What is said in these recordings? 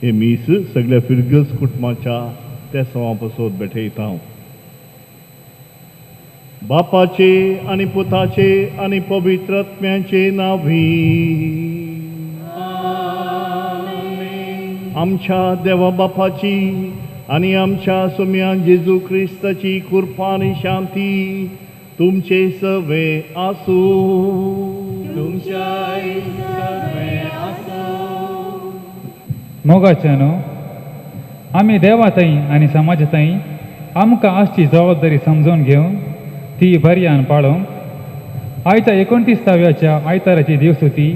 हे मीस सगळ्या फिरगज कुटुंबाच्या तेसांवा पासत भेटयता. बापाचे आनी पुताचे आनी पवित्र आत्म्याचे नांवी. आमच्या देवा बापाची आनी आमच्या सुम्या जेजू क्रिस्ताची कृपा आनी शांती तुमचे सवे आसूं. तुमच्याय सगळे आसूं. मोगाच्यानो, आमी देवा थंय आनी समाजा थंय आमकां आसची जबाबदारी समजून घेवन ती बरयान पाळोवंक आयच्या 29व्याच्या आयताराची दिवसुती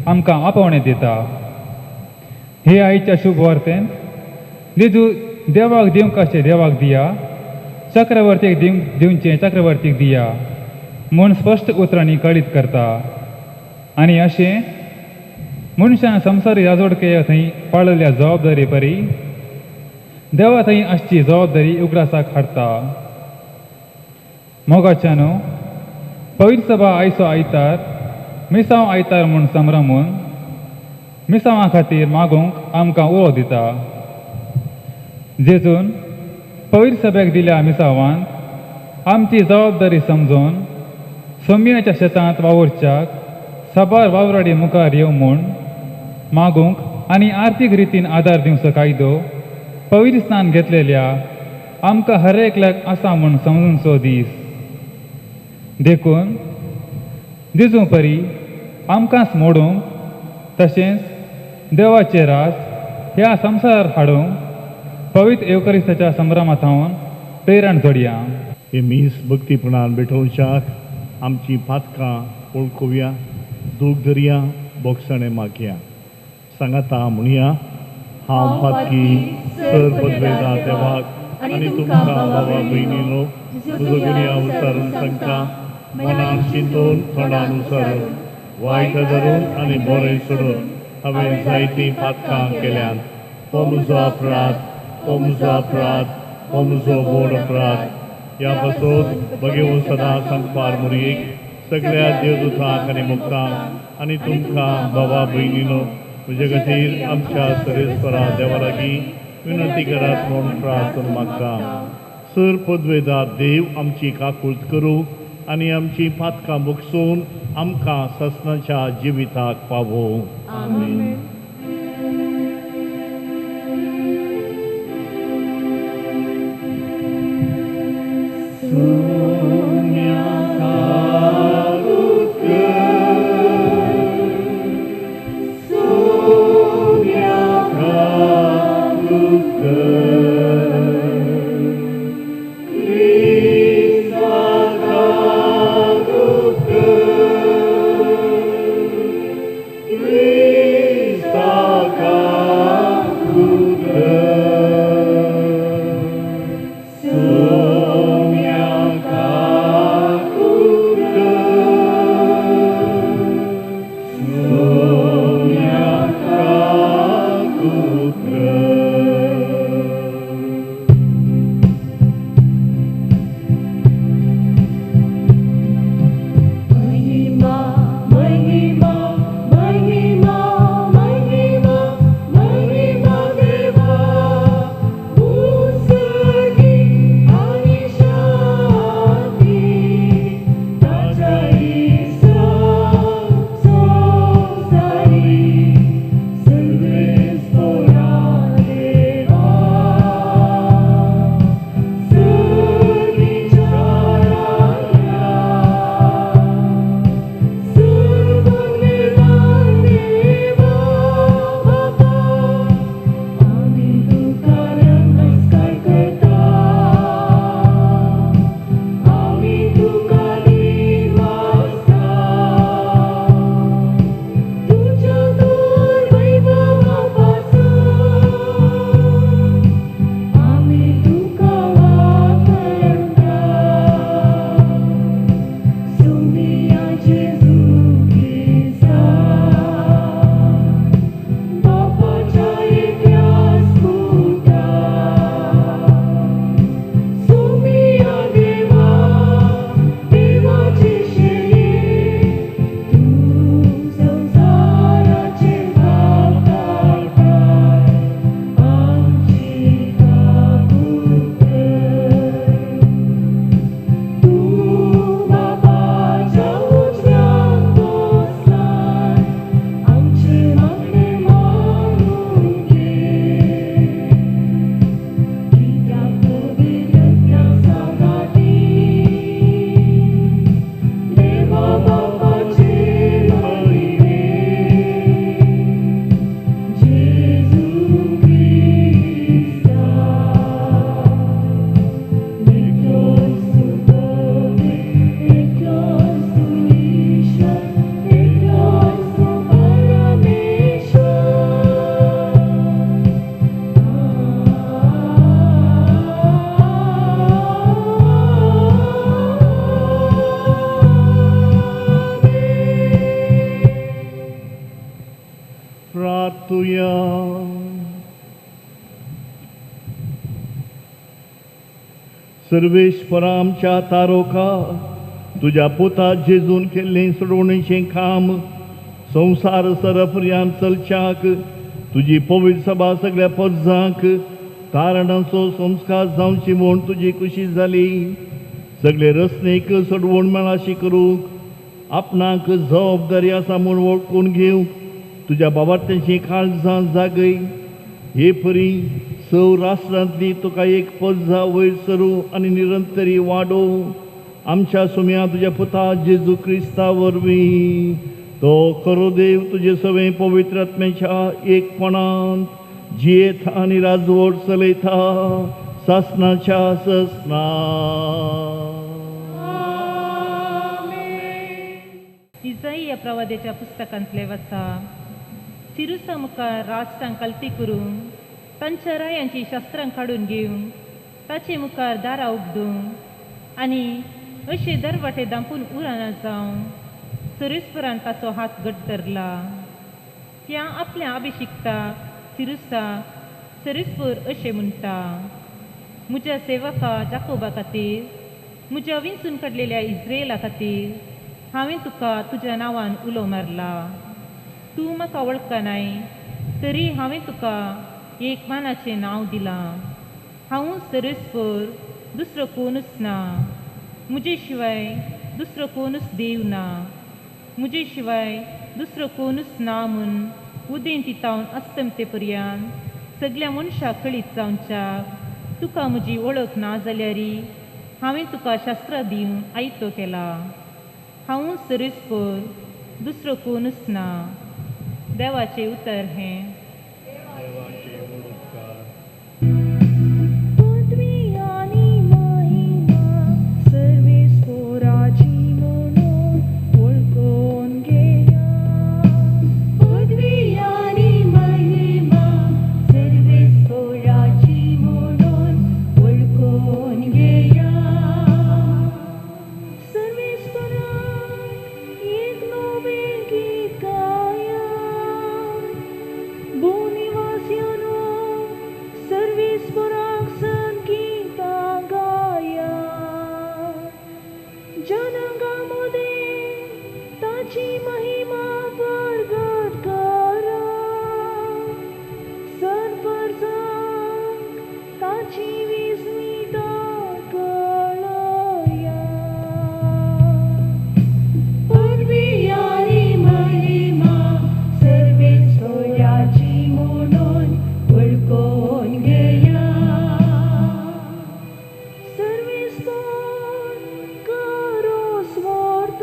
आमकां आपोवणें दिता. हे आयच्या शुभ वार्तेन जेजू देवाक दिवंक आसचें देवाक दिया, चक्रवर्तीक दिवंक दिवचें चक्रवर्तीक दिया म्हूण स्पश्ट उतरांनी कळीत करता. आनी अशें मनशान संवसारी राजवटके थंय पाळिल्ल्या जबाबदारी परी देवा थंय आसची जबाबदारी उगडासाक हाडटा. मोगाच्यानो, पवित्र सभा आयचो आयतार मिसांव आयतार म्हूण संभ्रमून मिसांवा खातीर मागूंक आमकां उलो दिता. जेजून पवित्र सभेक दिल्या मिसांवान आमची जबाबदारी समजून सोम्याच्या शेतांत वावुरच्याक साबार वावराडी मुखार येवं म्हूण मागूंक आनी आर्थीक रितीन आदार दिवचो कायदो पवित्र स्नान घेतलेल्या आमकां हर एकल्याक आसा म्हूण समजूनचो दीस. देखून जेजू परी आमकांच मोडूंक तशेंच देवाचे राज ह्या संवसारार हाडूंक पवित्र येवकरिस्ताच्या संभ्रमा थावन प्रेरण जोडया. हे मीस भक्तीपणान भेटोवच्याक आमची पातकां वळखुया, दूख धरया, बोगसणें मागया. सांगाता म्हणया, हांव पातकी. सर पदवेदा देवाक आनी तुमकां बाबा भयणीनो म्हजो गुन्यांव विचारून सांगता. मनान चिंतून, तोंडान उचारून, वायट धरून आनी बरें सोडून हांवें जायतीं पातकां केल्यात. हो म्हजो अपराध, हो म्हजो अपराध, हो म्हजो व्हड अपराध. ह्या पासून बगेवन सदां सांगपार मुरयेक, सगळ्या देवदूतांक आनी मुक्तांक आनी तुमकां बाबा भयणीनो म्हजे खातीर आमच्या सरेस्वरा देवा लागीं विनंती करात म्हूण प्रार्थना मागता. सर पदवेदार देव आमची काकूळत करूं आनी आमची पातकां बगसून आमकां ससनाच्या जिविताक पावोवं. आमेन. प्रार्थुया. सर्वेश्वरा आमच्या तारोका, तुज्या पुता जेजून केल्लें सोडवणेचें काम संवसार सरपर्यान चलच्याक तुजी पवित्र सभा सगळ्या पदजांक तारणाचो संस्कार जावची म्हूण तुजी खुशी जाली. सगळे रचणेक सोडवण मेळाशी करूंक आपणाक जबाबदारी आसा म्हूण वळखून घेवंक तुज्या बाबात्यांची काळजां जागय. हे परी सौ राष्ट्रांतली तुका एक पदजा वयर सरूं आनी निरंतरी वाडोवं आमच्या सुम्या तुज्या पुता जेजू क्रिस्ता वरवीं. तो खरो देव तुजे सवें पवित्र आत्म्याच्या एकपणांत जियेता आनी राजवट चलयता सासनाच्या ससना. इजाई प्रवाद्याच्या पुस्तकांतले वसा. सिरुसा मुखार राष्ट्रांक कल्ती करून तांच्या रायांची शस्त्रां काडून घेवन ताचे मुखार दारां उगडून आनी अशे दरवाटे दांपून उराना जावन सरेस्वरान ताचो हात घट धरला. त्या आपल्या अभिशिकता सिरुसा सरेस्वर अशें म्हणटा, म्हज्या सेवका जाकोबा खातीर, म्हज्या विंचून काडलेल्या इस्रेला खातीर हांवें तुका तुज्या नांवान उलो मारला. तूं म्हाका वळखनाय तरी हांवें तुका एक मानाचें नांव दिलां. हांव सरेस्वर, दुसरो कोणूच ना. म्हजे शिवाय दुसरो कोणूच देव ना. म्हजे शिवाय दुसरो कोणूच ना म्हूण उदेंती तावन अस्तमते पर्यंत सगल्या मनशाक कळीत जावच्याक तुका म्हजी वळख ना जाल्यारी हांवें तुका शास्त्रां दिवन आयतो केला. हांव सरेस्वर, दुसरो कोणूच ना. देवाचें उतर हें. पदवी आनी महिमा सर्वेस्पोराची म्हणून वळखून घेया. पदवी आनी महिमा सर्वेस्पोराची म्हणून वळखून घेया. सर्वेस्पोराक एक नवें गीत गाया. भूनिवासियांनो सर्वेस्पोराक संगीतां गाया. जनांगा मदें ताची महिमा परगट करा. सरपरजांक ताची विस्मिता कळया. पदवी आनी महिमा सर्वेस्पोराची म्हणून वळखून घेया. सर्वेस्पोर करो स्वार्थ,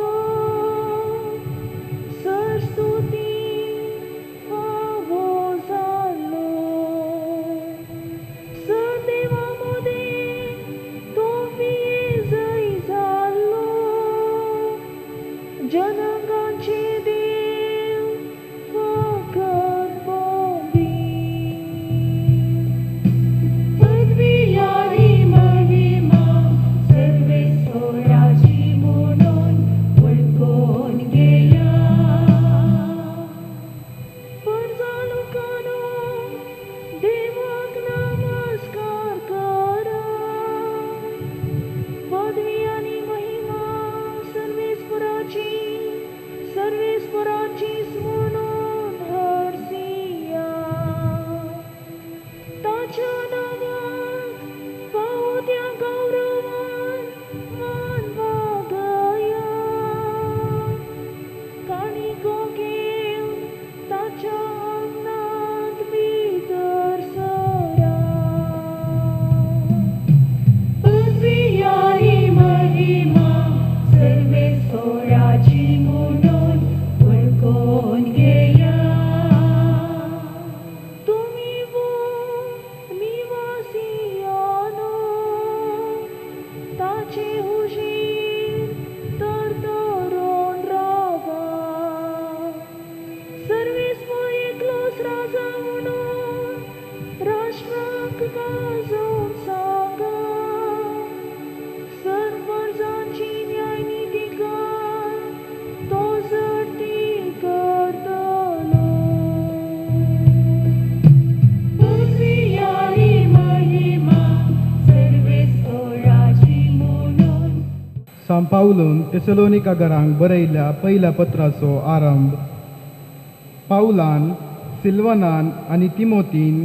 पावलून तेसलोनिका घरांक बरयल्ल्या पयल्या पत्राचो आरंभ. पावलान, सिल्वनान आनी तिमोतीन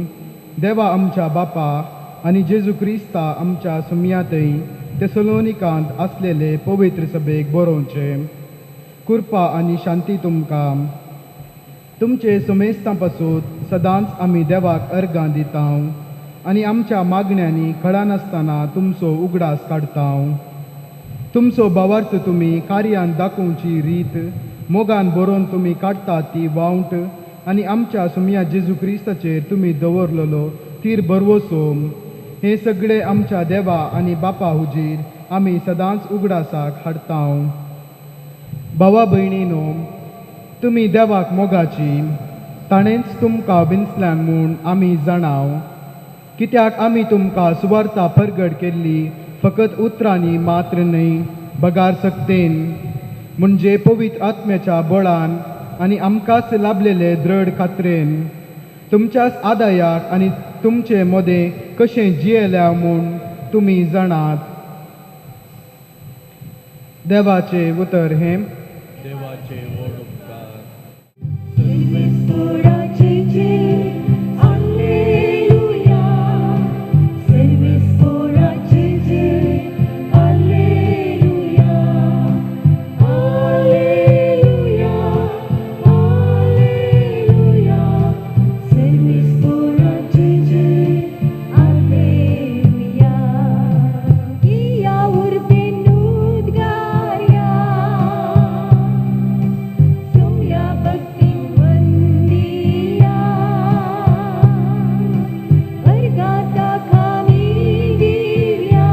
देवा आमच्या बापा आनी जेजू क्रिस्ता आमच्या सुमयातय तेसलोनिकांत आसलेले पवित्र सभेक बरोवचें. कृपा आनी शांती तुमकां. तुमचे सुमेस्तां पासून सदांच आमी देवाक अर्गां दिता आनी आमच्या मागण्यांनी कळनासतना तुमचो उगडास काडता. तुमचो भावार्थ तुमी कार्यान दाखोवची रीत, मोगान बरोवन तुमी काडटा ती वावंट आनी आमच्या सुमया जेजू क्रिस्ताचेर तुमी दवरलेलो तीर भरवसो, हे सगळे आमच्या देवा आनी बापा हुजीर आमी सदांच उगडासाक हाडता. भावा भयणीनो, तुमी देवाक मोगाची, ताणेंच तुमकां विंचल्यान म्हूण आमी जाणाव. कित्याक आमी तुमकां सुवार्ता परगट केल्ली फकत उतरांनी मात्र न्हय, बगार सक्तेन, म्हणजे पवित्र आत्म्याच्या बळान आनी आमकांच लाभलेले दृढ खात्रेन. तुमच्याच आदायाक आनी तुमचे मदें कशें जियेल्या म्हूण तुमी जाणात. देवाचें उतर हें. देवाचे व्हड उपकार. सर्वेस्पोराचे आलेलुया, सर्वेस्पोराचे आलेलुया, आलेलुया, आलेलुया, सर्वेस्पोराचे आलेलुया. किया उर्बेन उद्गार्या, सुम्या भक्तीन वंदिया, अर्गाता खामी दिव्या,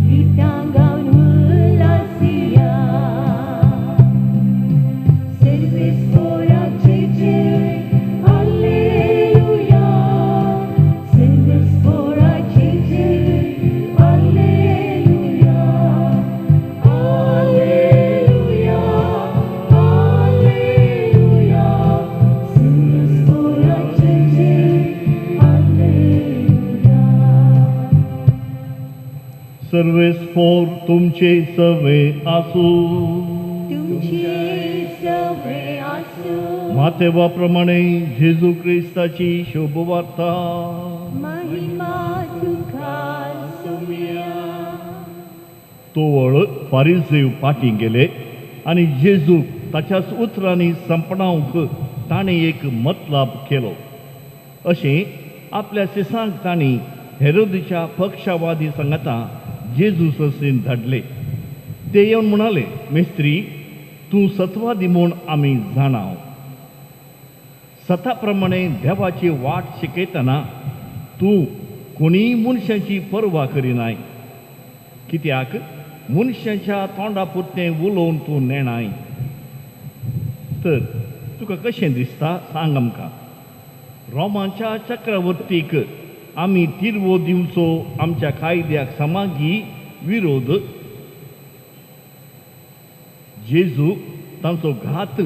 गीतां गावन उल्हासिया. सर्वेस्पोराचे आलेलुया, सर्वेस्पोराचे आलेलुया, आलेलुया, आलेलुया, सर्वेस्पोराचे आलेलुया. सर्वेस्पोर तुमचे सवे आसूं. तुमचे सवे आसूं. मातेवा प्रमाणे जेजू क्रिस्ताची शुभवार्ता. महिमा तुका सुम्या. तोवळ फारिजेव फाटीं गेले आनी जेजूक ताच्याच उतरांनी संपणावंक ताणें एक मतलाब केलो. अशें आपल्या सिसांक तांणी हेरोदीच्या पक्षवादी सांगाता जेजू ससीन धाडले. ते येवन म्हणाले, मेस्त्री, तूं सत्वादी म्हूण आमी जाणाव. सता प्रमाणे देवाची वाट शिकयतना तूं कोणीय मनशांची पर्वा करिनाय, कित्याक मनशाच्या तोंडा पुरतें उलोवन तूं नेणाय. तर तुका कशें दिसता सांग आमकां, रोमाच्या चक्रवर्तीक आमी तिरवो दिवचो आमच्या कायद्याक समागी विरोध? जेजू तांचो घात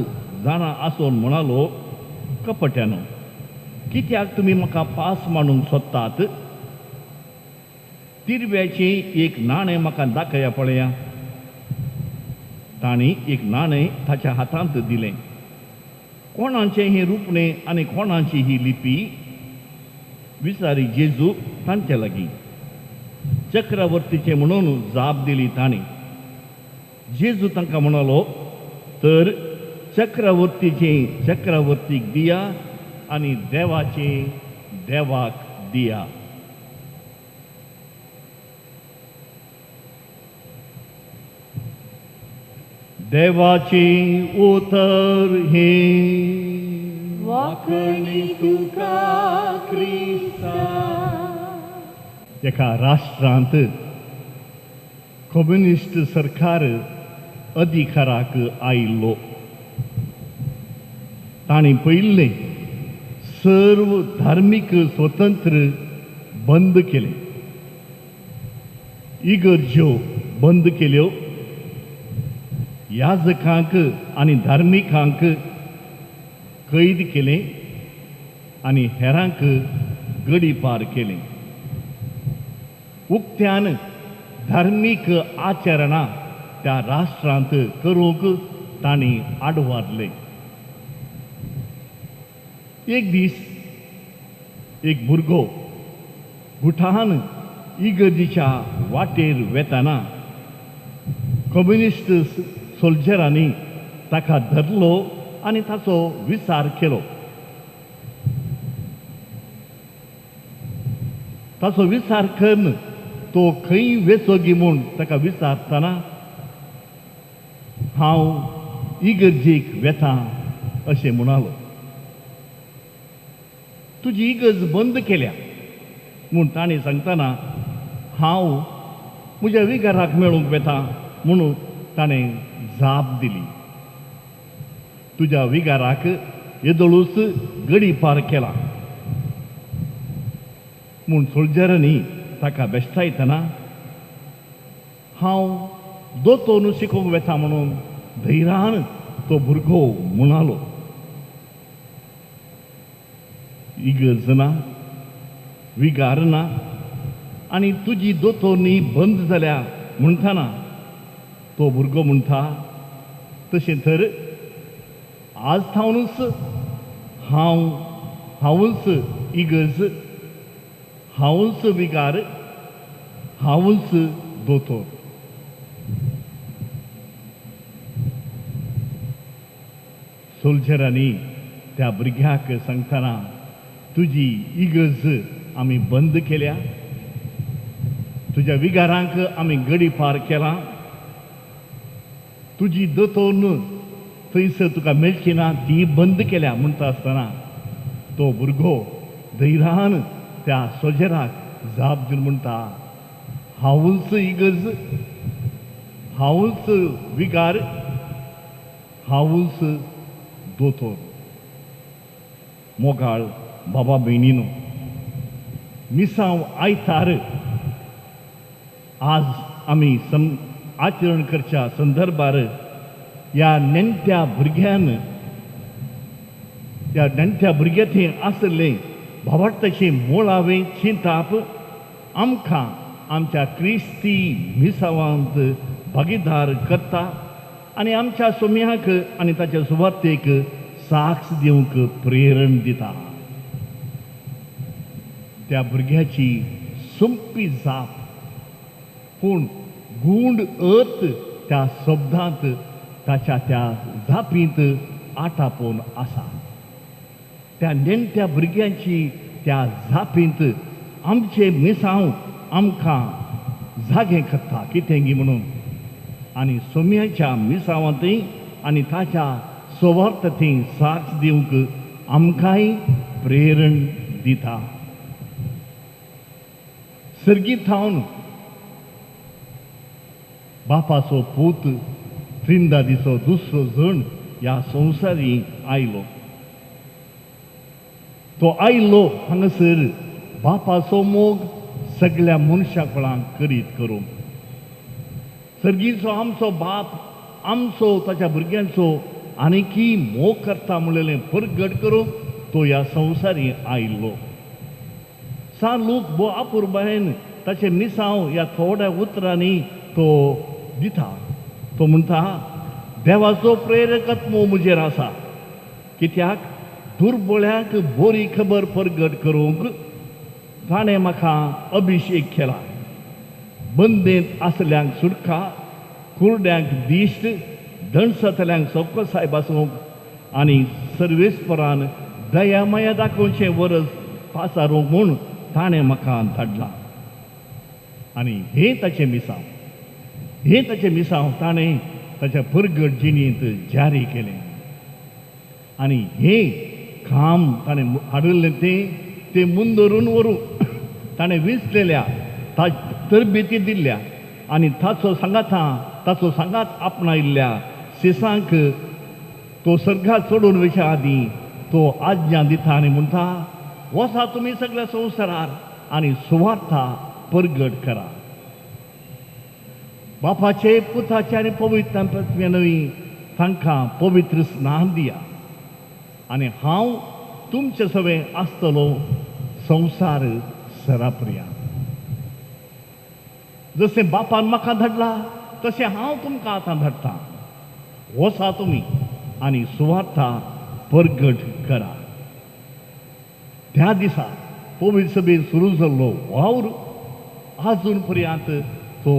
जाणा आसून म्हणालो, कपट्यानो, कित्याक तुमी म्हाका पास मांडूंक सोदतात? तिरव्याचें एक नाणें म्हाका दाखया पळया. तांणी एक नाणें ताच्या हातांत दिलें. कोणाचें हें रुपणें आनी कोणाची ही लिपी? विचारी जेजू तांचे लागीं. चक्रवर्तीचें म्हणून जाप दिली तांणी. जेजू तांकां म्हणालो, तर चक्रवर्तीचें चक्रवर्तीक दिया आनी देवाचें देवाक दिया. देवाचें उतर हें. वाखणी तुका क्रिस्ता. एका राष्ट्रांत कम्युनिस्ट सरकार अधिकाराक आयिल्लो. तांणी पयलें सर्व धार्मीक स्वतंत्र बंद केलें, इगर्ज्यो बंद केल्यो, याजकांक आनी धार्मिकांक कैद केलें आनी हेरांक गडीपार केलें. उक्त्यान धार्मीक आचरणां त्या राष्ट्रांत करूंक तांणी आडवारलें. एक दीस एक भुरगो गुठान इगर्जीच्या वाटेर वेताना कम्युनिस्ट सोल्जरांनी ताका धरलो आनी ताचो विचार केलो. ताचो विचार करून तो खंय वेचोगी म्हूण ताका विचारतना हांव इगर्जेक वेता अशें म्हणालो. तुजी इगर्ज बंद केल्या म्हूण ताणें सांगतना हांव म्हज्या विगाराक मेळूंक वेता म्हणून ताणें जाप दिली. तुज्या विगाराक येदोळूच गडी पार केला म्हूण सोल्जरांनी ताका बेश्टायतना हांव दोतोर शिकोवंक वेता म्हणून धैर्यान तो भुरगो म्हणालो. इगर्ज ना, विगार ना आनी तुजी दोतोरनी बंद जाल्या म्हणटना तो भुरगो म्हणटा, तशें तर आज थावनूच हांव हांवूच इगर्ज, हांवूच विगार, हांवूच दोतोर. सोल्जरांनी त्या भुरग्याक सांगतना तुजी इगर्ज आमी बंद केल्या, तुज्या विगारांक आमी गडी पार केला, तुजी दोतोर थंयसर तुका मेळची ना ती बंद केल्या म्हणटा आसतना तो भुरगो धैर्यान त्या सोजराक जाप दिवन म्हणटा, हांवूच इगर्ज, हांवूच विगार, हांवूच दोतोर. मोगाळ बाबा भयणीनो, मिसांव आयतार आज आमी आचरण करच्या संदर्भार ह्या नेण्ट्या भुरग्यान, ह्या नेण्ट्या भुरग्याचें आसलें भावार्थाचें मुळावें चिंताप आमकां आमच्या क्रिस्ती मिसावांत भागीदार करता आनी आमच्या सोम्याक आनी ताच्या सुवातेक साक्ष दिवंक प्रेरण दिता. त्या भुरग्याची सोंपी जाप पूण गूंड अर्थ त्या शब्दांत ताच्या त्या जापींत आटापून आसा. त्या नेण्ट्या भुरग्यांची त्या जापींत आमचे मिसांव आमकां जागें करता कितें गी म्हणून आनी सोम्याच्या मिसावांतय आनी ताच्या सुवार्थांतय साक्ष दिवंक आमकांय प्रेरण दिता. सर्गीत थावन बापाचो पूत त्रिंदादीचो दुसरो जण ह्या संवसारी आयलो. तो आयलो हांगासर बापाचो मोग सगळ्या मनशा कुळांक करीत करूंक. सर्गीचो आमचो बाप आमचो ताच्या भुरग्यांचो आनीकी मोग करता म्हणलेलें परगट करूंक तो ह्या संवसारी आयलो. सान लूक भो आपुरबायेन ताचें मिसांव ह्या थोड्या उतरांनी तो दिता. तो म्हणटा, देवाचो प्रेरक आत्मो म्हजेर आसा, कित्याक दुर्बळ्यांक बरी खबर परगट करूंक ताणें म्हाका अभिशेक केला. बंदेंत आसल्यांक सुटका, कुरड्यांक दिश्ट, दणसतल्यांक सवकसाय बासूंक आनी सर्वेस्परान दयामाया दाखोवचें वरस पासारूंक म्हूण ताणें म्हाका धाडला. आनी हें ताचें मिसांव, हें ताचें मिसांव ताणें ताच्या परगट जिणेंत जारी केलें. आनी हें काम ताणें हाडिल्लें तें तें मुंदरून व्हरूं ताणें विंचलेल्या तरबेती दिल्ल्या आनी ताचो सांगाता ताचो सांगात आपणायल्ल्या सिसांक तो सर्गात चडून वयच्या आदीं तो आज्ञा दिता आनी म्हणटा, वसा तुमी सगळ्या संवसारार आनी सुवार्था परगट करा. बापाचे पुताचे आनी पवित्र आत्म्या नवी तांकां पवित्र स्नान दिया आनी हांव तुमचे सवें आसतलो संवसार सराप्रिया. जशें बापान म्हाका धाडला तशें हांव तुमकां आतां धाडटा. वचा तुमी आनी सुवार्ता परगट करा. त्या दिसा पवित्र सभेन सुरू जाल्लो वावर आजून पर्यंत तो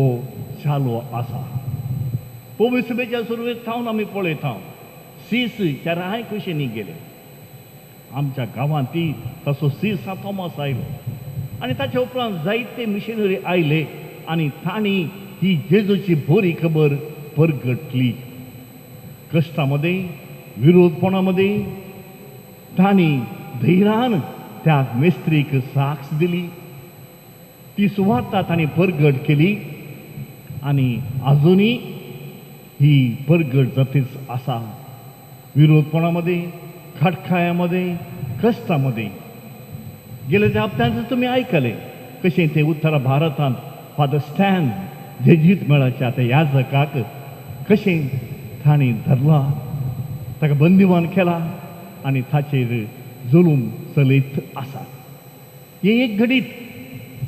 चालू आसा. पवित्र सभेच्या सुरवेक थावन आमी पळयता सीस चाराय कुशींनी गेले. आमच्या गांवांत ती तसो सीस थॉमस आयलो आनी ताच्या उपरांत जायते मिशनरी आयले आनी तांणी ही जेजूची बरी खबर परगटली. कश्टां मदें, विरोधपणा मदें तांणी धैर्यान त्या मेस्त्रीक साक्ष दिली. ती सुवार्ता तांणी परगट केली आनी आजुनूय ही परगट जातीच आसा. विरोधपणा मदें, खटखाया मदें, कश्टां मदें. गेले त्या हप्त्यांत तुमी आयकलें कशें तें उत्तर भारतांत फादर स्टॅन जेजीत मेळाच्या त्या याजकाक कशें तांणी धरला, ताका बंदिवान केला आनी ताचेर जुलूम चलयत आसा. हें एक घडीत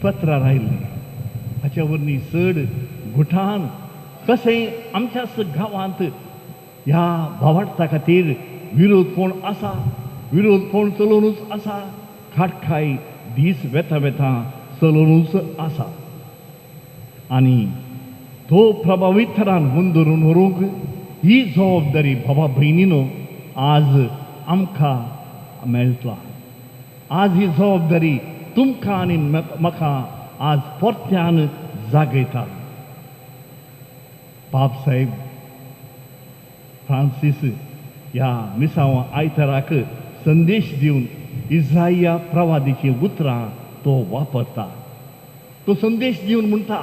पत्रार आयिल्लें. हाच्या वरवीं चड गुठान कशें आमच्याच गांवांत ह्या भावार्था खातीर विरोध कोण आसा, विरोध कोण चलोवनूच आसा, खाटखाय दीस वेता वेता चलोवनूच आसा. आनी तो प्रभावीत थरान मुंदरून व्हरूंक ही जबाबदारी बाबा भयणीनो आज आमकां मेळटा. आज ही जबाबदारी तुमकां आनी म्हाका आज परत्यान जागयता. बाब साहेब फ्रांसीस ह्या मिसांव आयताराक संदेश दिवन इजाया प्रवादीचीं उतरां तो वापरता. तो संदेश दिवन म्हणटा,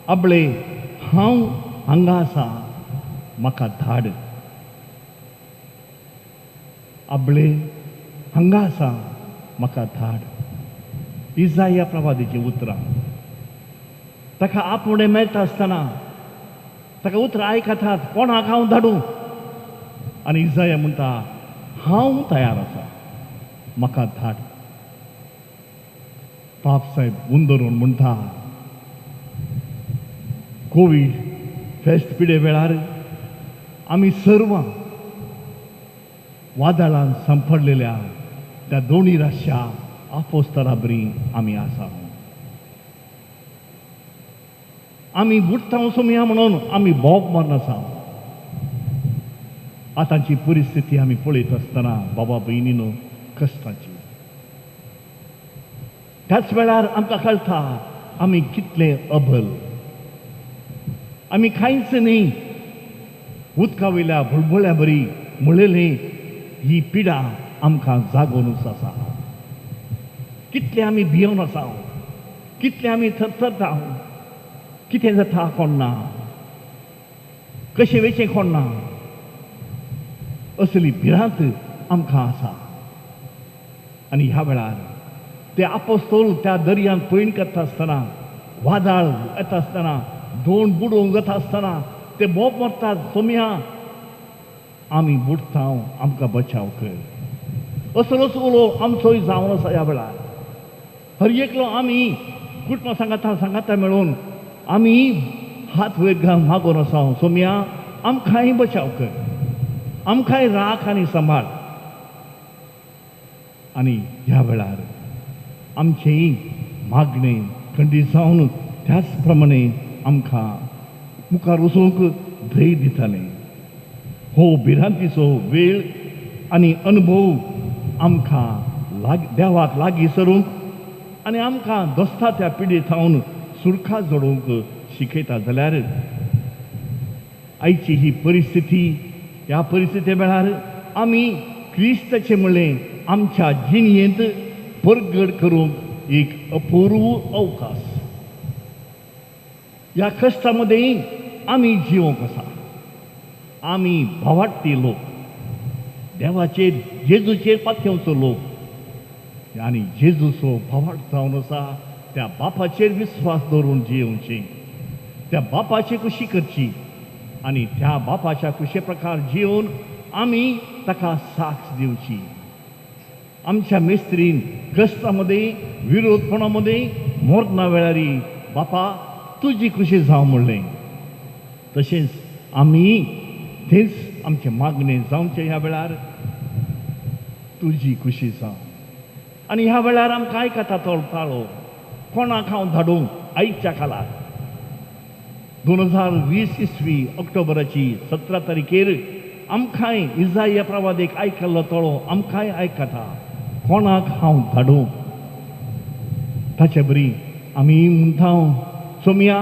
आबळे हांव हांगा आसा, म्हाका धाड. आबळे हांगा आसा, म्हाका धाड. इजाया प्रवादीचीं उतरां ताका आपोवणें मेळटा आसतना ताका उतरां आयकतात, कोणाक हांव धाडूं? आनी इजाया म्हणटा, हांव तयार आसा, म्हाका धाड. बाब साहेब मुंदरून म्हणटा, कोवीड फेस्त पिडे वेळार आमी सर्वां वादळान सांपडलेल्या त्या दोनी राश्या आपोस्तरा बरी आमी आसा. आमी बुडटा वचोया म्हणून आमी बोब मारून आसा. आतांची परिस्थिती आमी पळयत आसतना बाबा भयणीनो कश्टाची. त्याच वेळार आमकां कळटा आमी कितले अबल, आमी कांयच न्ही. उदका वयल्या बुळबुळ्या बरी म्हणलेली ही पिडा आमकां जागोवनूच आसा. कितले आमी भियोवन आसा, कितले आमी थरथरता, कितें जाता कोण ना, कशें वेचें कोण ना, असली भिरांत आमकां आसा. आनी ह्या वेळार ते आपोस्तोल त्या दर्यांत पयण करता आसतना, वादळ येता आसतना, दोन बुडोवंक जाता आसतना ते बोब मारतात, सोमया आमी बुडटा, आमकां बचाव कर. असलोच उलो आमचोय जावन आसा ह्या वेळार. हर एकलो आमी कुटुंबा सांगाता सांगाता मेळून आमी हात वयर घालून मागून आसा, सोमया आमकांय बचाव कर, आमकांय राख आनी सांबाळ. आनी ह्या वेळार आमचेंय मागणें खंडीत जावन त्याच प्रमाणे आमकां मुखार वचूंक धैर्य दितालें. हो भिरांतीचो वेळ आनी अनुभव आमकां देवाक लागीं सरूंक आनी आमकां दोस्ता त्या पिडे थावन सुरखा जोडूंक शिकयता. जाल्यार आयची ही परिस्थिती, ह्या परिस्थिती वेळार आमी क्रिस्ताचें म्हणलें आमच्या जिणयेंत परगट करूंक एक अपूर्व अवकाश. ह्या कश्टां मदें आमी जिवंक आसा. आमी भावाडटी लोक, देवाचेर जेजूचेर पातयेवचो लोक आनी जेजूचो भावार्थ जावन आसा त्या बापाचेर विस्वास दवरून जियेवची, त्या बापाची खुशी करची आनी त्या बापाच्या खुशे प्रकार जियोवन आमी ताका साक्ष दिवची. आमच्या मिस्त्रीन कश्टां मदें, विरोधपणा मदें, मरणा वेळारी बापा तुजी खुशी जावं म्हणलें. तशेंच आमी तेंच आमचें मागणें जावचें ह्या वेळार, तुजी खुशी जावं. आनी ह्या वेळार आमकां आयकता तो ताळो, कोणाक हांव धाडूं आयच्या काळार. 2020 इसवी ऑक्टोबराची 17 तारखेर आमकांय इजाया प्रवादेक आयकल्लो तळो आमकांय आयकता, कोणाक हांव धाडूं. ताचे बरी आमी म्हणटा, सोमया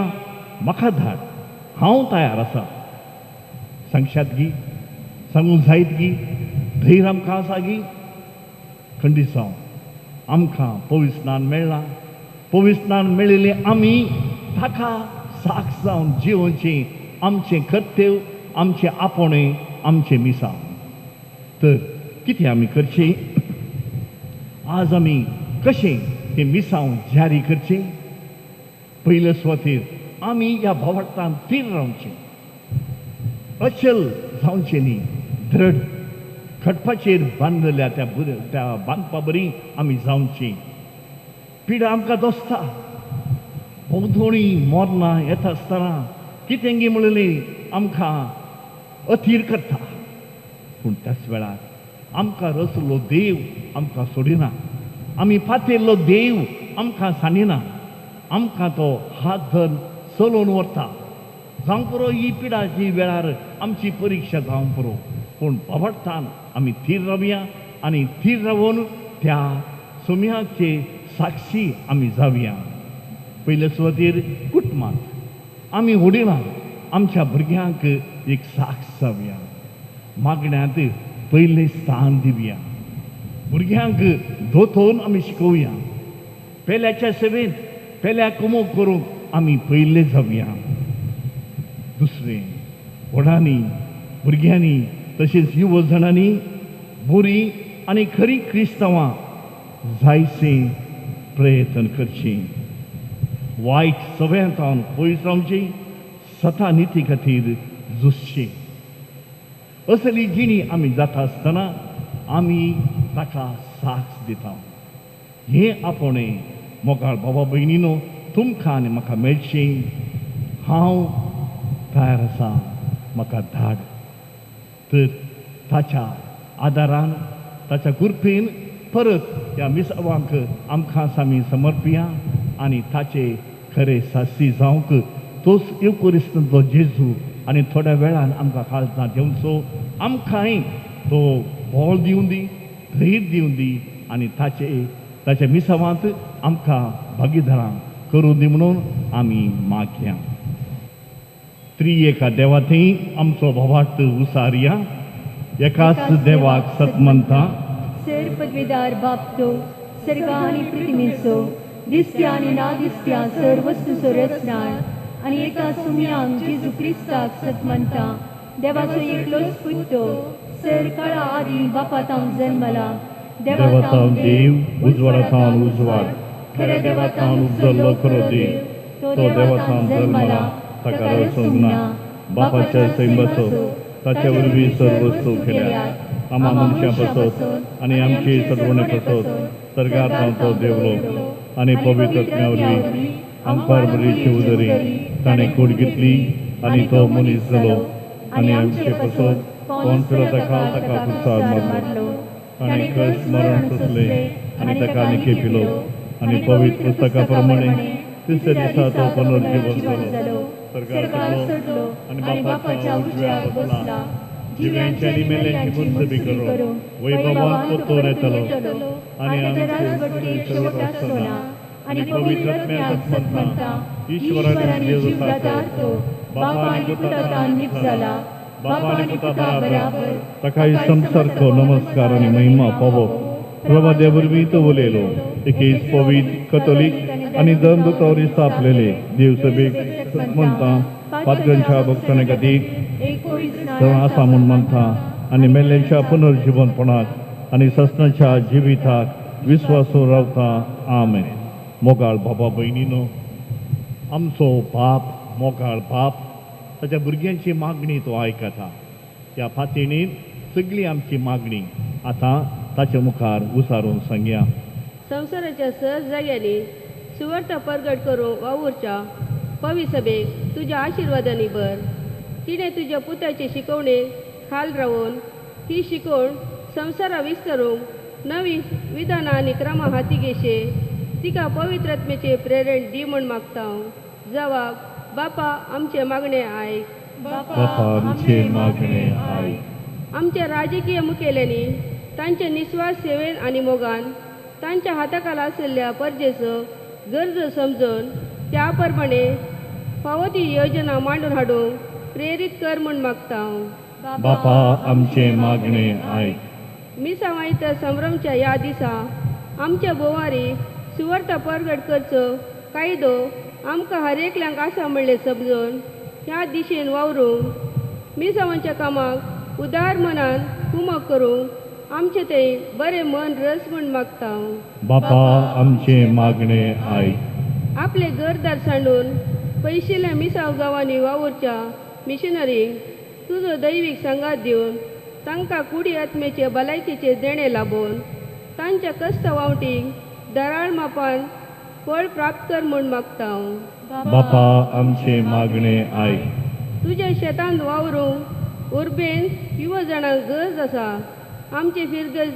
म्हाका धाड, हांव तयार आसा. सांगशात गी, सांगूंक जायत गी, धैर्य आमकां आसा गी? खंडीत जावं आमकां पवित्र स्नान मेळ्ळां. पवित्र स्नान मेळिल्लें आमी ताका साक्ष जावन जिवोवचें आमचें कर्तव्य, आमचें आपोवणें, आमचें मिसांव. तर कितें आमी करचें? आज आमी कशें हें मिसांव जारी करचें? पयले सुवातेर आमी ह्या भावार्थान थीर रावचें, अचल जावचें न्ही. दृढ खटपाचेर बांदलेल्या त्या त्या बांदपा बरी आमी जावचीं. पिडा आमकां दोसता, भोंवतणी मोरनां येता आसतना कितें गी म्हणलें आमकां अथीर करता. पूण त्याच वेळार आमकां रचलो देव आमकां सोडिना, आमी पातेल्लो देव आमकां सांडिना, आमकां तो हात धरून चलोवन व्हरता. जावं पुरो ही पिडाची वेळार आमची परिक्षा जावं पुरो, पूण बाबडटान आमी थीर रावया आनी थीर रावून त्या सोम्याचे साक्षी आमी जावया. पयले सुवातेर कुटुंबांत आमी व्हडिलां आमच्या भुरग्यांक एक साक्ष जावया, मागण्यांत पयलें स्थान दिवया, भुरग्यांक दोतोवन आमी शिकोवया, पेल्याच्या सेवेंत पेल्या कुमोक करूंक आमी पयले जावया. दुसरें, व्हडांनी भुरग्यांनी तशेंच युव जाणांनी बरी आनी खरी क्रिस्तांवां जायसे प्रयत्न करचें, वायट सगळ्यांत पयस रावचें, सता निती खातीर झुजचें. असली जिणी आमी जाता आसतना आमी ताका साक्ष दिता. हें आपोवणें मोगाळ बाबा भयणीनो तुमकां आनी म्हाका मेळचें. हांव तयार आसा, म्हाका धाड. तर ताच्या आदारान, ताच्या कृपेन परत ह्या मिसावांक आमकां आमी समर्पिया आनी ताचे खरे साक्षी जावंक तोच येवकोरिस्तांतलो जेजू आनी थोड्या वेळान आमकां काळजांत येवचो, आमकांय तो बळ दिवं दी, धैर्य दिवं दी आनी ताचे ताच्या मिसावांत आमकां भागीदारां करूं दी म्हणून आमी मागया. त्रिएका देवाथंय आमचो भावार्थ उसारया, एकाच देवाक सत म्हणटा, सर पदवीदार बाप तो सर्गा आनी पृथ्वीचो दिसत्या आनी ना दिसत्या सर वस्तूचो रचणार आनी एका सुम्यांक जेजू क्रिस्ताक सत म्हणटा, देवाचो एकलोच पूत तो सर काळा आदी बापा तावन जन्मला, देवातावन देव, उजवाडातावन उजवाड, खऱ्या देवातावन उपजल्लो खरो देव, तो देवातावन जन्मला, ताका रचूंक ना, बापाच्या सैमाचो ताच्या वरवीं सर्व वस्तू केल्या, आमा मनशां पासत आनी आमची सडवणे पासत सर्गांत तो देवलो आनी पवित्र आत्म्या वरवीं आमकार बरीची उदरी ताणें कूड घेतली आनी तो मनीस जालो आनी आमचे पासत कोण ताका ताका कुर्सार मारलो, ताणें कश्ट मरण सोंसलें आनी ताका निके पिलो आनी पवित्र पुस्तका प्रमाणे तिसऱ्या दिसा तो पुनर्जीवन जालो, सर्गार चडलो आनी बापाच्या उजव्या बसला, जिव्यांची आनी मेल्यांची मुनसबी करून वैभवान पोत्तोर येतलो आनी आमचे शेवट आसना आनी पवित्र आत्म्याक सत म्हणटा, ईश्वरान जीवदातार तो बापा आनी पुतान जाला, बापा आनी पुता बराबर ताकाय संसारको नमस्कार आनी महिमा पावो. प्रभा वरवीं तो उलयलो एकेच पवित्र कथोलीक आनी धर्मदूतावर स्थापलेले देवसभेक म्हणटा, पात्रांच्या भक्तां खातीर आसा म्हूण मानता आनी मेल्ल्यांच्या पुनर्जीवनपणाक आनी ससनाच्या जिविताक विस्वासून रावता. आमेन. मोगाळ बाबा भयणीनो, आमचो बाप मोगाळ बाप ताच्या भुरग्यांची मागणी तो आयकता. ह्या फातिणीन सगळी आमची मागणी आतां ताच्या मुखार उसारून सांगया. संवसाराच्या सहज जाग्यांनी सुवार्थ परगट करूंक वावुरच्या पवी सभेक तुज्या आशिर्वादांनी भर. तिणें तुज्या पुताचे शिकवणे खाल रावून ही शिकवण संवसारा विस्तारूंक नवी विधानां आनी क्रमां हाती घेशे. तिका पवित्र आत्म्याचें प्रेरण दी म्हूण मागता हांव. जवाब बापा आमचें मागणें आयक. बापा आमचें मागणें आयक. आमच्या राजकीय मुखेल्यांनी तांचे निस्वास सेवेन आनी मोगान तांच्या हाताखाला आशिल्ल्या परजेचो गरजो समजून त्या प्रमाणे फावो ती योजना मांडून हाडूंक प्रेरीत कर म्हूण मागता हांव. बापा आमचें मागणें आयक. मिसावांयत संभ्रमच्या ह्या दिसा आमच्या भोवारी सुवार्ता परगट करचो कायदो आमकां हर एकल्यांक आसा म्हणलें समजून ह्या दिशेन वावरूंक मिसावांच्या कामाक उदार मनान कुमक करूंक आमचें थंय बरें मन रस म्हूण मागता हांव. बापा आमचें मागणें आयक. आपले घरदार सांडून पयशिल्ल्या मिसाव गांवांनी वावुरच्या मिशनरींक तुजो दैवीक सांगात दिवन तांकां कुडी आत्म्याचे भलायकेचे देणें लाबोवन तांच्या कश्ट वावटींक दराळ मापान फळ प्राप्त कर म्हूण मागता हांव. बापा आमचें मागणें आयक. तुज्या शेतांत वावरूंक उर्बेन युवा जाणांक गरज आसा. आमचे फिरगज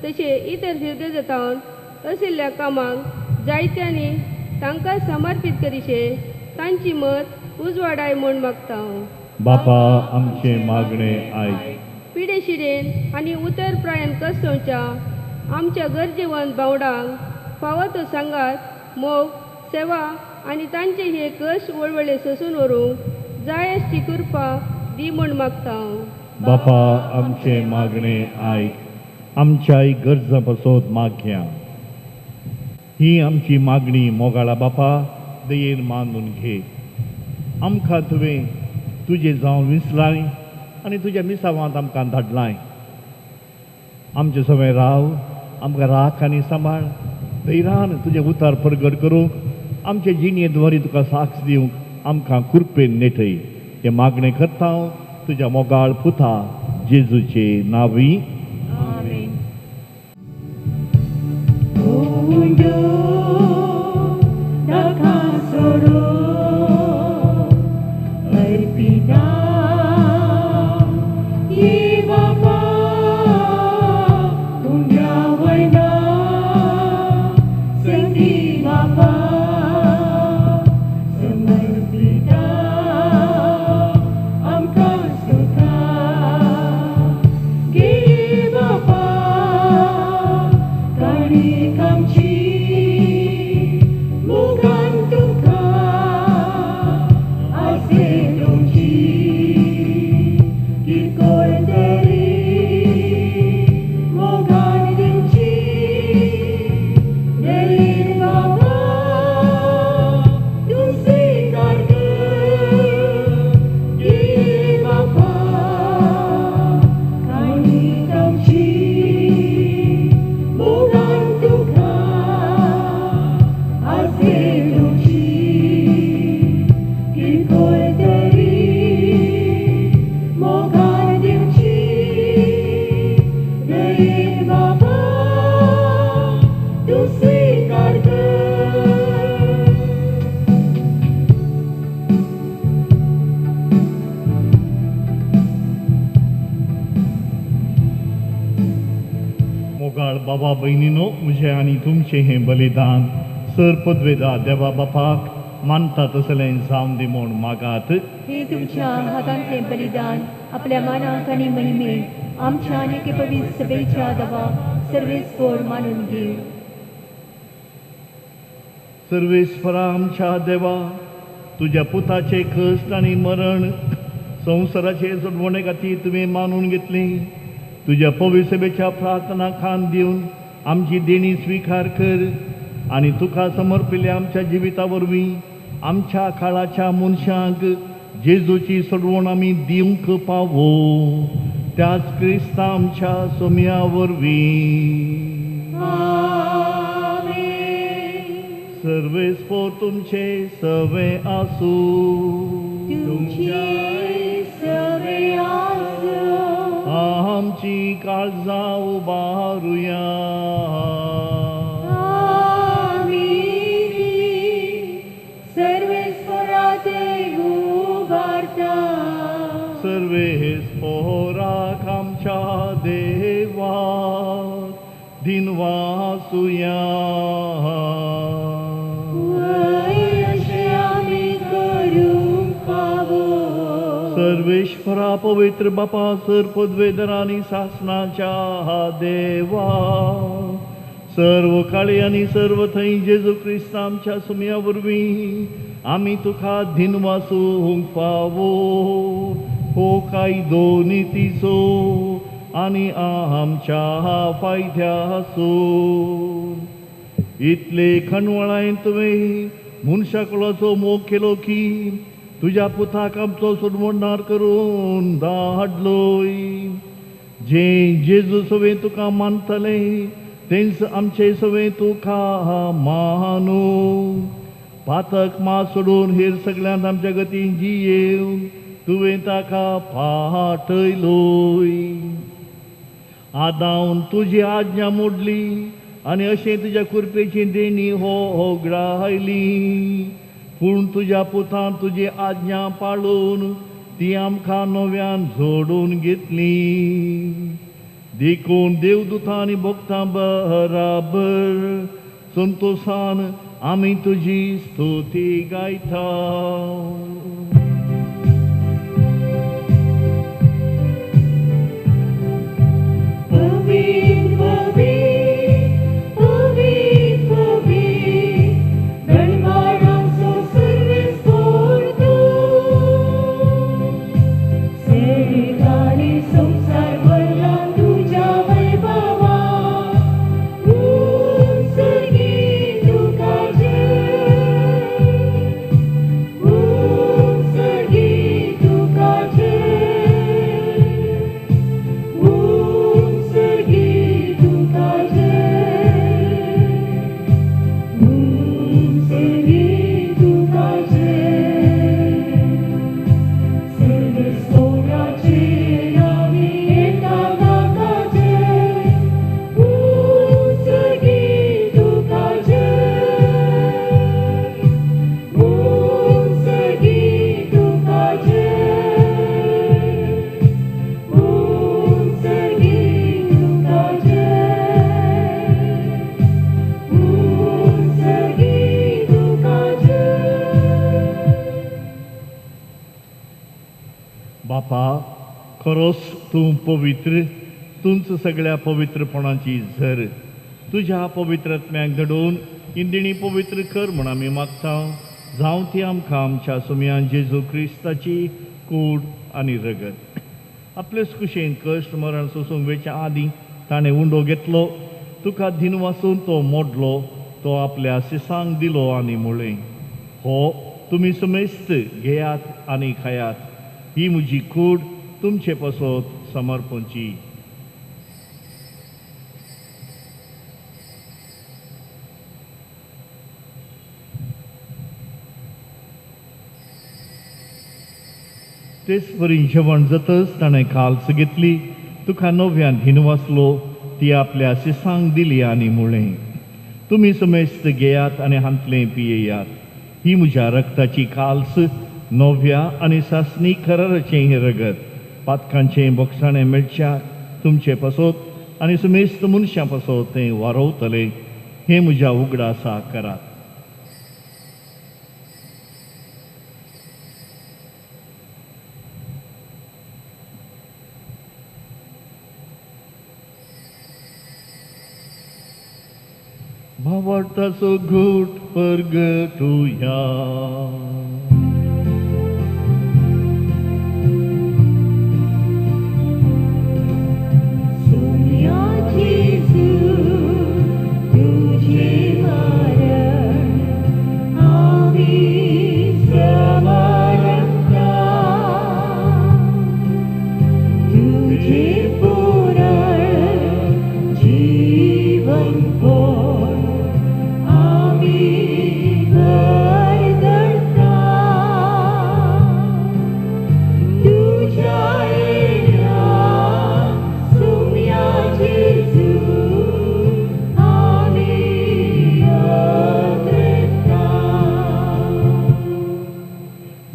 तशें इतर फिरगजांत आशिल्ल्या कामाक जायत्यांनी तांकां समर्पीत करिशे तांची मत उजवाडाय म्हूण मागता हांव. बापा आमचें मागणें आयक. पिडेशिडेन आनी उतर प्रायन कसोवच्या आमच्या गरजेवंत भावंडांक फावो तो सांगात मोग सेवा आनी तांचे हे कश्ट वळवळे सोसून व्हरूंक जाय ती कृपा दी म्हूण मागता हांव. बापा आमचें मागणें आयक. आमच्याय गरजां पासत मागया. ही आमची मागणी मोगाळा बापा दयेन मानून घे. आमकां तुवें तुजें जावन विसलाय आनी तुज्या मिसावांत आमकां धाडलाय. आमचे सगळें राव आमकां राख आनी सांबाळ. धैर्यान तुजें उतार परगट करूंक आमचे जिणये द्वारी तुका साक्ष दिवंक आमकां कृपेन नेटय. हें मागणें करता हांव तुज्या मोगाळ पुता जेजूचे नांवी. आमेन. मोगाळ बाबा भयणीनो, म्हजें आनी तुमचें हें बलिदान सर पदवेदा देवा बापाक मानता तसलें जावन दी म्हूण मागात. हे तुमच्या हातांतलें बलिदान आपल्या मानाक आनी महिमेक आमच्या आनी एके पवित्र सभेच्या दवा सर्वेस्पोर मानून घेव. सर्वेस्परा आमच्या देवा, तुज्या पुताचे कश्ट आनी मरण संवसाराचे सोडवणे खातीर तुवें मानून घेतली. तुज्या पवित्र सभेच्या प्रार्थना खान दिवन आमची देणी स्विकार कर आनी तुका समर्पिल्ल्या आमच्या जिविता वरवीं आमच्या काळाच्या मनशांक जेजूची सोडवण आमी दिवंक पावो. त्याच क्रिस्ता आमच्या सोम्या वरवीं. सर्वेस्पोर तुमचे सवे आसूं. तुमचे सवे आसूं. आमची काळजां उबारुया. आमी सर्वेस्परा सर्वेस्पोराक आमच्या देवाक दिनवासुया. सर्वेश्वरा पवित्र बापा सर पदवेदर आनी सासनाच्या देवा सर्व काळी आनी सर्व थंय जेजू क्रिस्त आमच्या सुमया वरवीं आमी तुका दिनवासूंक फावो. हो कायदो नितीचो आनी आमच्या फायद्याचो. इतले खणवळायन तुवें मनशा कुळाचो मोग केलो की तुज्या पुताक आमचो सोडवणदार करून धाडलोय. जे जेजू सवें तुका मानतले तेंच आमचे सवें तुका मानू. पातक मात सोडून हेर सगळ्यांत आमच्या गतीन जियेवन तुवें ताका पाठयलोय. आदावन तुजी आज्ञा मोडली आनी अशें तुज्या कुरपेची देणी हो होगडायली. पूण तुज्या पुतान तुजी आज्ञा पाळून ती आमकां नव्यान जोडून घेतली. देखून देवदूतां आनी भक्तां बराबर संतोशान आमी तुजी स्तुती गायता. बापा खरोच तूं पवित्र, तूंच सगळ्या पवित्रपणाची झर. तुज्या पवित्रत्म्याक घडोवन इंदिणी पवित्र कर म्हूण आमी मागता. जावं ती आमकां आमच्या सुमयान जेजू क्रिस्ताची कूड आनी रगत. आपलेच कुशेन कश्ट मरण सोसूंक वेच्या आदीं ताणें उंडो घेतलो, तुका दिनवासून तो मोडलो, तो आपल्या सिसांक दिलो आनी म्हळें, हो तुमी समेस्त घेयात आनी खायात, ही म्हजी कूड तुमचे पासत समर्पणची. तेच परी जेवण जातच ताणें काल्स घेतली, तुका नव्यान धिनवासलो, ती आपल्या सिसांक दिली आनी म्हळें, तुमी समेस्त घेयात आनी हांतलें पियेयात, ही म्हज्या रक्ताची काल्स, नव्या आनी सासणी कराराचें हें रगत, पातकांचें बोगसाणें मेळच्याक तुमचे पासत आनी समेस्त मनशां पासत तें वारोवतलें. हें म्हज्या उगडासा करात. भावार्थाचो घोट परगटुया.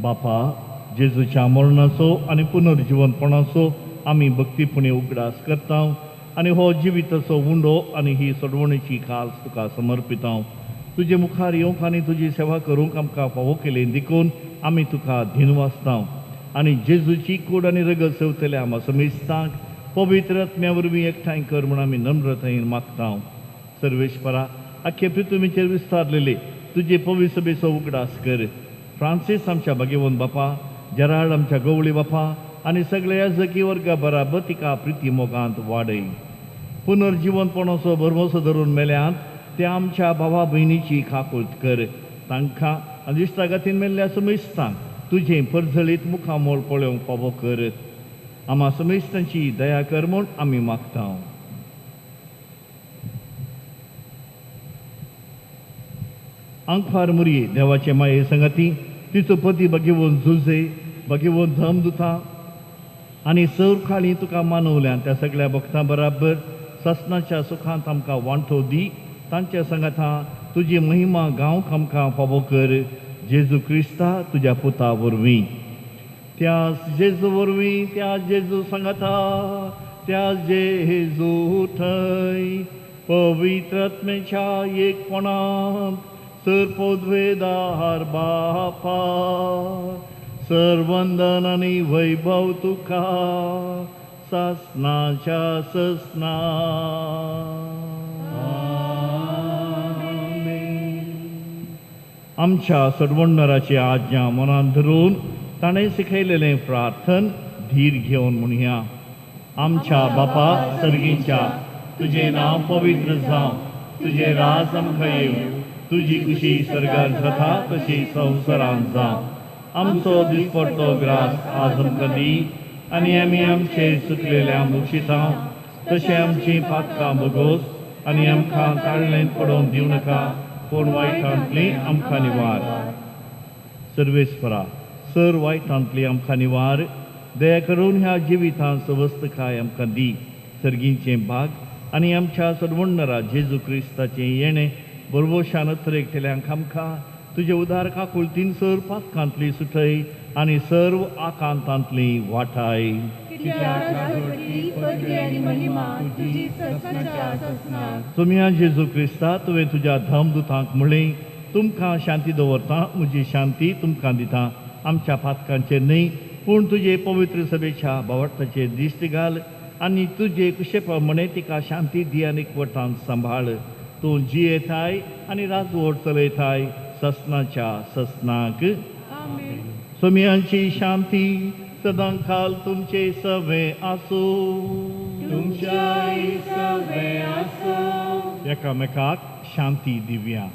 बापा, जेजूच्या मरणाचो आनी पुनर्जिवनपणाचो आमी भक्तीपणी उगडास करता आनी हो जिविताचो उंडो आनी ही सोडवणेची काल्स तुका समर्पिता. तुजे मुखार येवंक आनी तुजी सेवा करूंक आमकां फावो केली देखून आमी तुका धिनवासता आनी जेजूची कूड आनी रगत सेवतले आमा समेस्तांक पवित्र आत्म्या वरवीं एकठांय कर म्हूण आमी नम्रतायेन मागता. सर्वेश्वरा, आख्खे पृथ्वीचेर विस्तारलेले तुजे पवित्र सभेचो उगडास कर. फ्रांसीस आमच्या भाग्यवंत बापा, जेराल्ड आमच्या गवळी बापा आनी सगळ्या जकी वर्गा बराबर तिका प्रिती मोगांत वाडय. पुनर्जिवनपणाचो भरवंसो धरून मेल्यांत त्या आमच्या भावा भयणीची काकूळट कर. तांकां आनी इश्टागातीन मेल्ल्या समेस्तांक तुजें परजळीत मुखामोळ पळोवंक फावो कर. आमा समेस्तांची दया कर म्हूण आमी मागता. आंकवार मुरये देवाचे माये संगाती तिचो पती भगेवन झुजे भगेवन धम दुता आनी सर खाली तुका मानवल्यान त्या सगळ्या भक्तां बराबर ससनाच्या सुखांत आमकां वांटो दी. तांच्या संगाता तुजी महिमा गावंक आमकां फावो कर. जेजू क्रिस्ता तुज्या पुता वरवीं, त्या जेजू वरवीं, त्या जेजू सांगाता, त्या जेजू थंय पवित्र आत्म्याच्या एकपणांत सर पदवेदार बापा सर्वंदन आनी वैभव तुका सासनाच्या ससना. आमच्या सडवणणाराची आज्ञा मनान धरून ताणें शिकयलेलें प्रार्थन धीर घेवन म्हणया. आमच्या बापा सर्गीच्या, तुजें नांव पवित्र जावं, तुजें राज आमकां येवं, तुजी खुशी सर्गार जाता तशी संवसारांत जावं. आमचो दिसपडटो ग्रास आज आमकां दी आनी आमी आमचे चुकलेल्या बक्षिता तशें आमची पातकां भोगोस आनी आमकां ताळ्ळेंत पडोवंक दिवं नाका, पूण वायटांतली आमकां निवार. सर्वेस्परा, सर वायटांतली आमकां निवार. दया करून ह्या जिवितांत सवस्तकाय आमकां दी. सर्गींचें भाग आनी आमच्या सर्वण्णरा जेजू क्रिस्ताचें येणें बरवशान अत्रेकतल्यांक आमकां तुजे उदार काकुळतीन सर पातकांतली सुटय आनी सर्व आकांतांतली वाटाय. तुमया जेजू क्रिस्ता, तुवें तुज्या धर्मदूतांक म्हणलें, तुमकां शांती दवरता, म्हजी शांती तुमकां दिता. आमच्या पातकांचेर न्हय पूण तुजे पवित्र सभेच्या भावार्थाचेर दिश्ट घाल आनी तुजे कुशे प्रमाणे तिका शांती दी आनी एकवटान सांबाळ. तूं जियेताय आनी राजवट चलयताय ससनाच्या ससनाक. सोम्यांची शांती सदां काल तुमचे सवे आसूं. एकामेकाक शांती दिवया.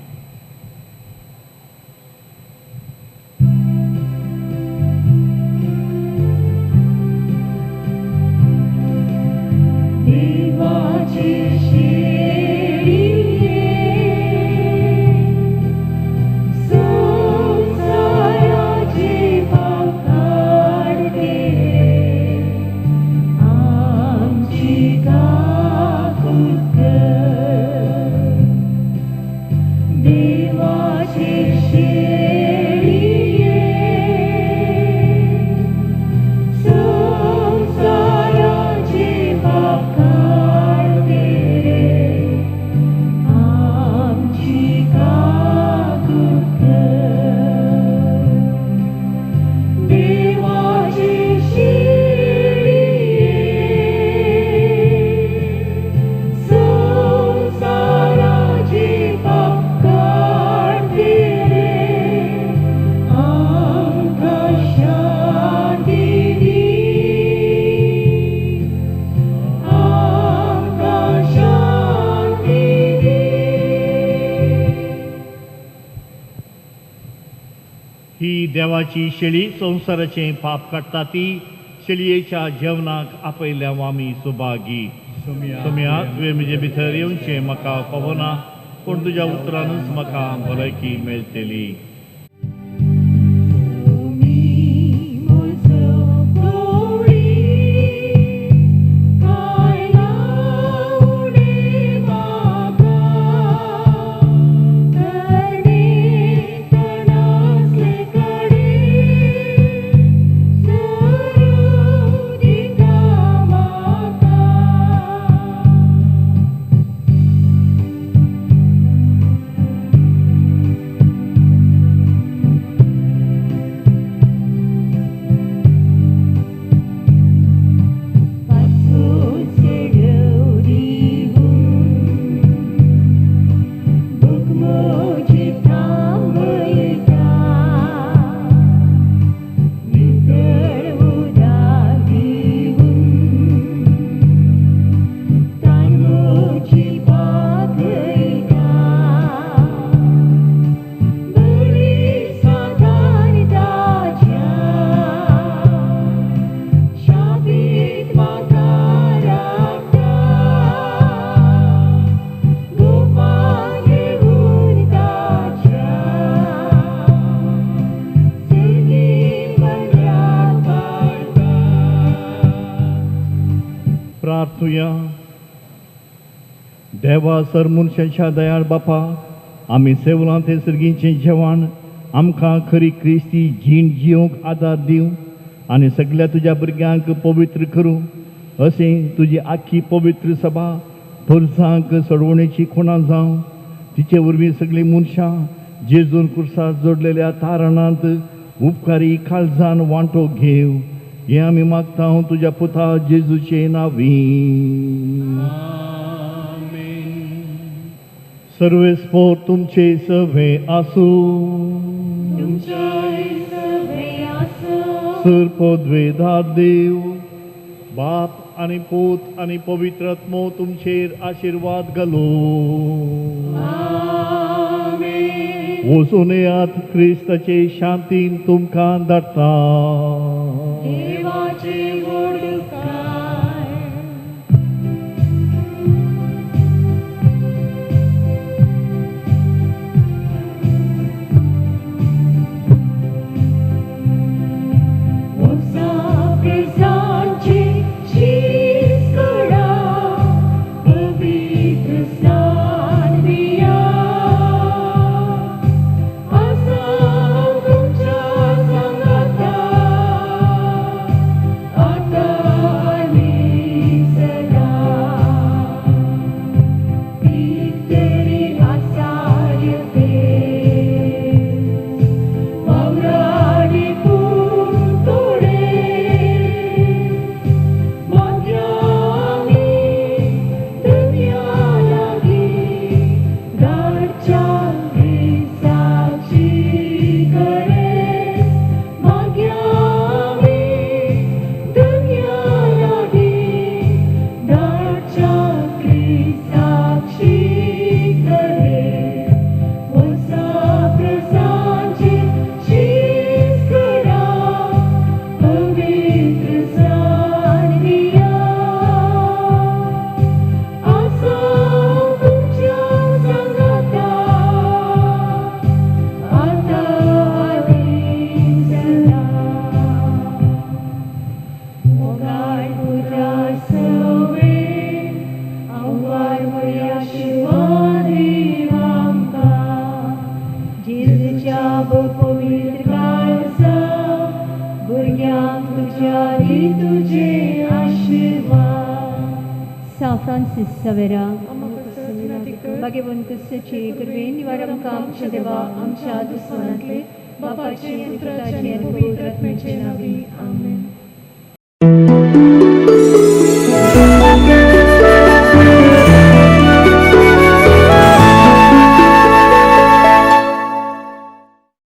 देवाची शेळी संवसाराचें पाप काडटा ती शेळयेच्या जेवणाक आपयल्या आमी सुभागी. सोम्या, तुवें म्हजे भितर येवचें म्हाका फावना, पूण तुज्या उतरानूच म्हाका भलायकी मेळटली. दिता प्रार्थुया. देवा सर मनशाच्या दयाळ बापा, आमी सेवलां ते सर्गीचें जेवण आमकां खरी क्रिस्ती जीण जिवंक आदार दिवं आनी सगल्या तुज्या भुरग्यांक पवित्र करूं अशें तुजी आख्खी पवित्र सभा पुरसांक सोडवणेची खुणा जावं. तिचे वरवीं सगळीं मनशां जेजून कुर्सार जोडलेल्या तारणांत उपकारी काळजान वांटो घेव हें आमी मागता तुज्या पुता जेजूचे नांवी. सर्वेस्पोर तुमचे सवे आसूं. सर पदवेदार देव बाप आनी पूत आनी पवित्र आत्मो तुमचेर आशिर्वाद घालूं. वचून येयात, क्रिस्ताचे शांतीन तुमकां धाडटा. आमच्या दुस्मानांतले बापाचे पुत्राचे पवित्र आत्म्याचे नांवी. आमेन.